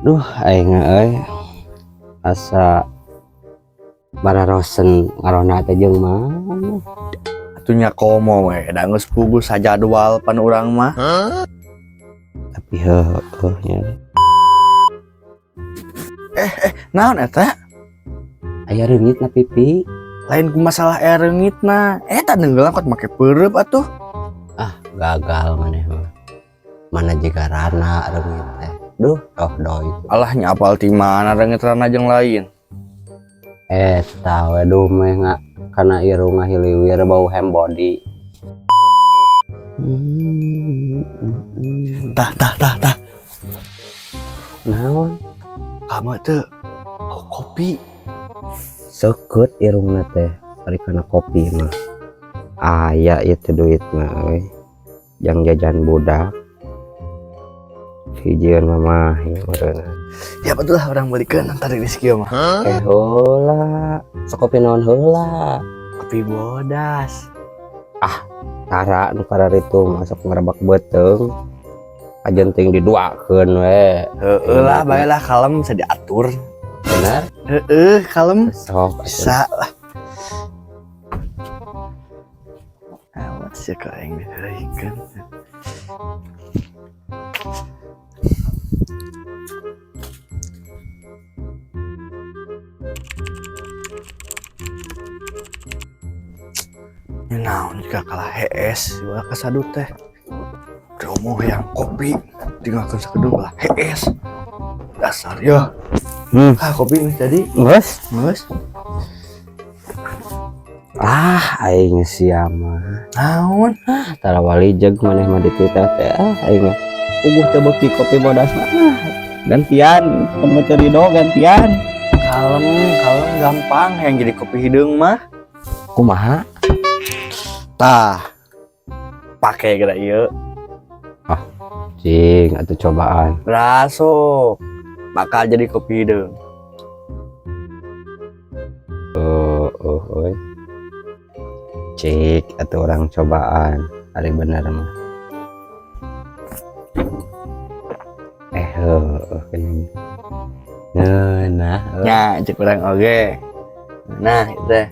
Duh, aing euy. Asa bararosen ngarona teh jeung mana? Atuh nya komo we, da geus puguh sajadwal pan urang mah. Tapi heueuh nya. Naon eta? Aya reungit na pipi. Lain ku masalah reungitna. Eta neunggeul kot make peureub atuh. Ah, gagal maneh mah. Mana jiga rana reungit teh. Duh, toh do itu. Alah nya apal ti mana reungit rana jeung lain. Eta we duh meh nga kana irung ngahiliwir bau hem body. Tah tah tah tah. Naon? Kamu teu oh, kopi. Seukeut irungna teh ari kana kopi mah. Aya ieu teh duit mah euy. Jang jajan budak. Hijieun mah ya meureunna. Ya betul lah orang belikeun ntar di kieu mah. Eh heula, sok kopi naon heula? Kopi bodas. Tara nu kararitu masuk ngerebak beuteung. Ajen ting diduakeun we. Heeh lah, bae lah kalem bisa diatur. Bener? Heeh, kalem. Sok atuh. Bisa lah. Awas ya ka aing diheureuikeun. Ya naon jika kalah hees ulah kasadut teh. Romo yang kopi tinggalkeun sakedung lah hees. Dasar ya. Ah kopi geus jadi. Geus? Geus. Ah, aing sia mah. Naon? Ah, tara wali jeg maneh mah dititah teh. Ah, aing mah puguh teu beuki kopi bodas mah. Ah, gantian, mun mah teu ridho gantian. Kalem, kalem gampang yang jadi kopi hideung mah. Kumaha? Tah. Pake geura ieu. Ah, cing atuh cobaan. Raso. Bakal jadi kopi hideung. Oh, oh, oi. Cik atuh orang cobaan. Ari bener mah. Heueuh geuning. Ngeunah. Nya cek urang oge. Nah, itu teh.